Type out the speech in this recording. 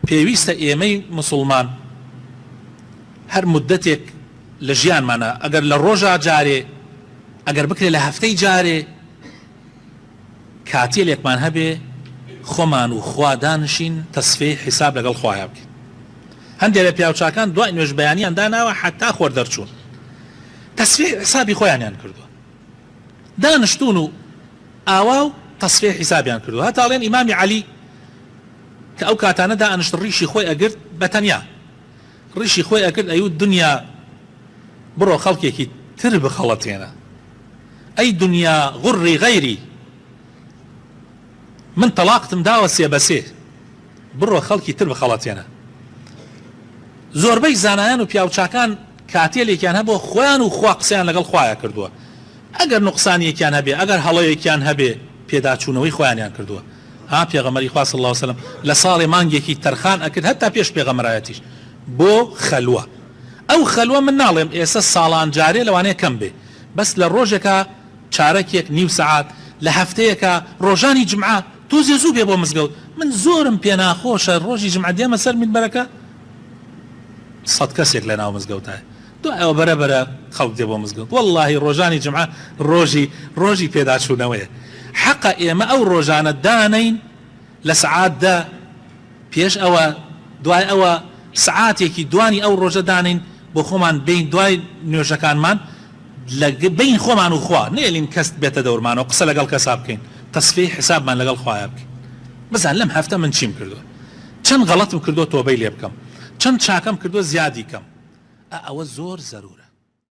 پێویستە ئێمەی موسوڵمان هەر مودەتێک لە ژیانمانا ئەگەر لە ڕۆژا جارێ ئەگەر بکرێ لە هەفتەی جارێ کاتێلێکمان هەبێ خۆمان و خوا دانشین تەسفیەی حیساب لەگەڵ خوایا بکەین هەندێ لە پیاوچاکان دوای نوێژ بەیانیان داناوە حەتا خۆر دەرچوون تەسفیەی حیسابی خۆیانیان کردووە دانشتوون و ئاوا و تەسفیەی حیسابیان کردووە هەتا ئەڵێن ئیمامی عەلی کە ئەو کاتانە دائەنشت ڕیشی خۆی ئەگرت بە تەنیا ڕیشی خۆی ئەکرد ئەیوت دنیا بڕۆ خەڵکێکی تر بخەڵەتێنە ئەی دنیا غری غەیری من تەڵاقتم داوە سێ بە سێ بڕۆ خەڵکی تر بخەڵەتێنە. زۆربەی زانایان و پیاوچاکان کاتێلێکیان هەبووە خۆیان و خوا قسەیان لەگەڵ خوایا کردووە ئەگەر نوقسانیەکیان هەبێ ئەگەر هەڵەیەکیان هەبێ پێداچوونەوەی خۆیانیان کردووە ها پێغەمبەری خوا صلی اللە وسلم لە ساڵێ مانگێکی تەرخان ئەکرد هەتا پێش پێغەمبەرایەتیش بۆ خەلوە ئەو خەلوە من ناڵێم ئێسە ساڵان جارێ لەوانەیە کەم بێ بەس لە ڕۆژێکا چارەکێک نیو سەعات لە هەفتەیەکا ڕۆژانی جومعە تۆزێ زوو بێ بۆ مزگەوت من زۆرم پێناخۆشە ڕۆژی جومعە دێمە سەر مینبەرەکە سەت کەسێک لە ناو مزگەوتایە دوای ئەوە بەرە بەرە خەڵک دێ بۆ مزگەوت وەڵاهی ڕۆژانی جومعە ڕۆژی ڕۆژی پێداچوونەوەیە حەقە ئێمە ئەو ڕۆژانە دانەین لە سەعات دە پێش ئەوە دوای ئەوە سەعاتێکی دوانی ئەو ڕۆژە دانێین بۆ خۆمان بێین دوای نوێژەکانمان لە بەین خۆمان و خوا نەیەلین کەس بێتە دەورمانەوە قسە لەگەڵ کەسا بکەین تەسفیەی حسابمان لەگەڵ خوایا بکەین بزان لەم هەفتە من چیم کردوە چەند غەڵەتم کردوە تۆبەی لێ بکەم چەند چاکەم کردوە زیادی کەم ئە ئەوە زۆر زەرورە.